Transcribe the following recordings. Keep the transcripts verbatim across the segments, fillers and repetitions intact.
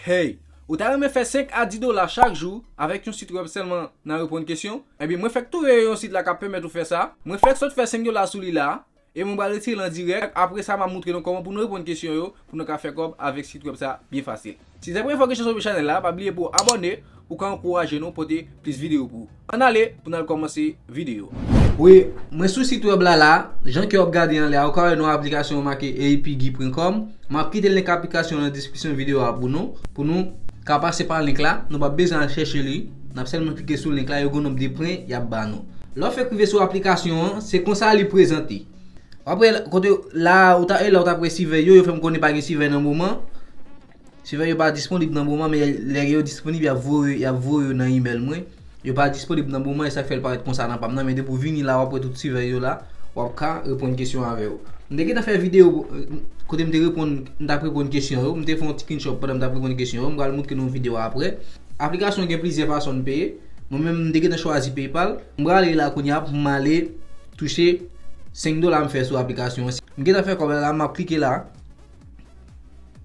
Hey, ou ta renmen fè senk a dis dola chak jou avèk yon sit wèb sèlman nan reponn kesyon? Ebyen, mwen fèk touve yon sit la k ap pèmèt ou fè sa. Mwen fèk sot fè senk dola sou li la, e mwen pral retire l an dirèk. Apre sa, m ap montre nou kòman pou nou reponn kesyon yo, pou nou ka fè kòb avèk sit wèb sa byen fasil. Si se premye fwa w kesyon sou chanèl la, pa bliye pou w abòne, ou ka ankouraje nou pote plis videyo pou ou. Ann ale pou n al kòmanse videyo. Wi, mwen sou sit wèb la la, jan ke w ap gade anlè a, ou ka wè non aplikasyon an make A P G point com. M ap kite link aplikasyon an nan deskripsyon videyo a pou nou, pou nou ka pase pa link la, nou p ap bezwen al chèche li, n ap sèlman klike sou link la, yo gen yon nonb de pwen y ap ba nou. Lè w fèk rive sou aplikasyon an, se konsa li prezante. W ap wè kote la, ou ta, e la ou t ap wè sivèy yo, yo fè m konnen pa gen sivèy nan moman. Sivèy yo pa disponib nan moman, men lè yo disponib, y ap voye, y ap voye yo nan imèl mwen. Yo pa disponib nan moman, e sa k fè l parèt konsa nan pa m nan, men depi w vini la, w ap wè tout sivèy yo la, w ap ka reponn kesyon avè yo. M te gentan fè videyo, eh, kote m te reponn, m t ap reponn kesyon yo, m te fè yon ti screenshot pandan m t ap reponn kesyon yo, m pral montre nou videyo a apre. Aplikasyon gen plizyè fason n peye. Mwen menm, m te gentan chwazi PayPal. M prale la kounye a pou m ale touche senk dola m fè sou aplikasyon an. M gentan fè kòb la, m ap klike la.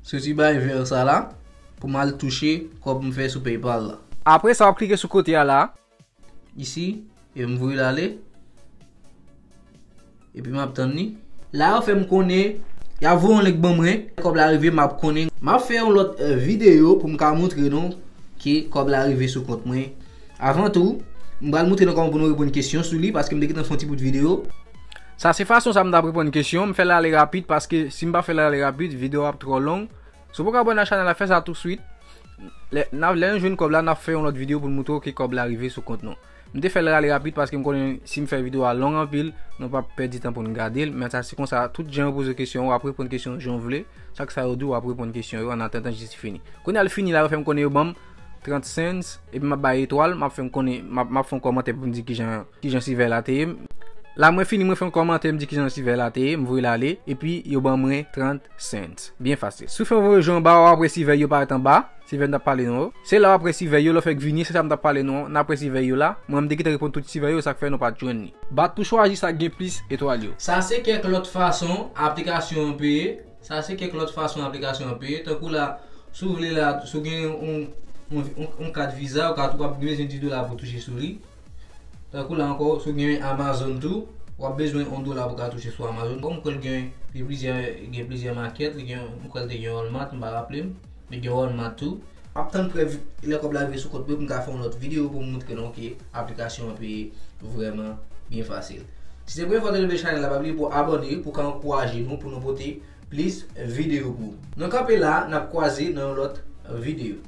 Soti bay vè sa la pou m al touche kòb m fè sou PayPal la. Apre sa, w ap klike sou kote a la. Isi, e m voye l ale. Epi m ap tann li. La, yo fè m konnen, y ap voye yon link ban mwen. Kòb la rive, m ap konnen. M ap fè yon lòt, eh, videyo pou m ka montre nou ke kòb la rive sou kont mwen. Avan tou, m pral montre nou kòman pou nou reponn kesyon sou li, paske m te gentan fè yon ti bout videyo. Sa se fason sa m t ap reponn kesyon. M fè l ale rapid, paske si m pa fè l ale rapid, videyo a ap twò long. Si w poko abòne a chanèl la, fè sa touswit. Lè, n ap, lè nou jwenn kòb la, n ap fè yon lòt videyo pou n moutre w ke kòb la rive sou kont nou. M te fè l ale rapid paske m konnen si m fè videyo a long anpil, nou p ap pèdi tan pou n gade l. Men sa se konsa, tout jan yo poze w kesyon, w ap reponn kesyon jan w vle. Chak sa yo di w, w ap reponn kesyon yo annatandan jis li fini. Kounye a l fini la, yo fè m konnen yo ban m trant cents, epi m ap bay etwal, m ap fè m konnen, m ap, m ap fè yon kòmantè pou m di kijan, kijan sivèy la te ye. La mwen fini, mwen fè yon kòmantè, m di kijan sivèy la te ye, m voye l ale, epi yo ban mwen trant cents. Byen fasil. Si w fè yon voye jou anba, w ap wè sivèy yo parèt anba, sivèy m t ap pale nou yo. Se la w ap wè sivèy yo, lè w fèk vini, se sa m t ap pale nou an, n ap wè sivèy yo la. Mwen, m te gentan reponn tout sivèy yo, sa k fè nou pa t jwenn li. Bat pou chwazi sa k gen plis etwal yo. Sa se kèk lòt fason aplikasyon an peye. Sa se kèk lòt fason aplikasyon an peye. Tankou la, si w vle la, si w gen yon, yon, yon, yon kat viza, ou ka, ou ap bezwen dis dola pou touche sou li. Tankou la ankò, si w gen Amazon tou, w ap bezwen yon dola pou ka touche sou Amazon. Bon, m kwè l gen, gen plizyè, gen plizyè makèt, li gen, m kwè l te gen Walmart, m pa raple m. Li gen Walmart tou. M ap tann prèv lè kòb la rive sou kont mwen pou m ka fè yon lòt videyo pou m montre nou ke aplikasyon an peye vrèman byen fasil. Si se premye fwa w tonbe chanèl la, pa bliye pou w abòne, pou w ka ankouraje nou, pou nou pote plis videyo pou ou. Nou kanpe la, n ap kwaze nan yon lòt videyo.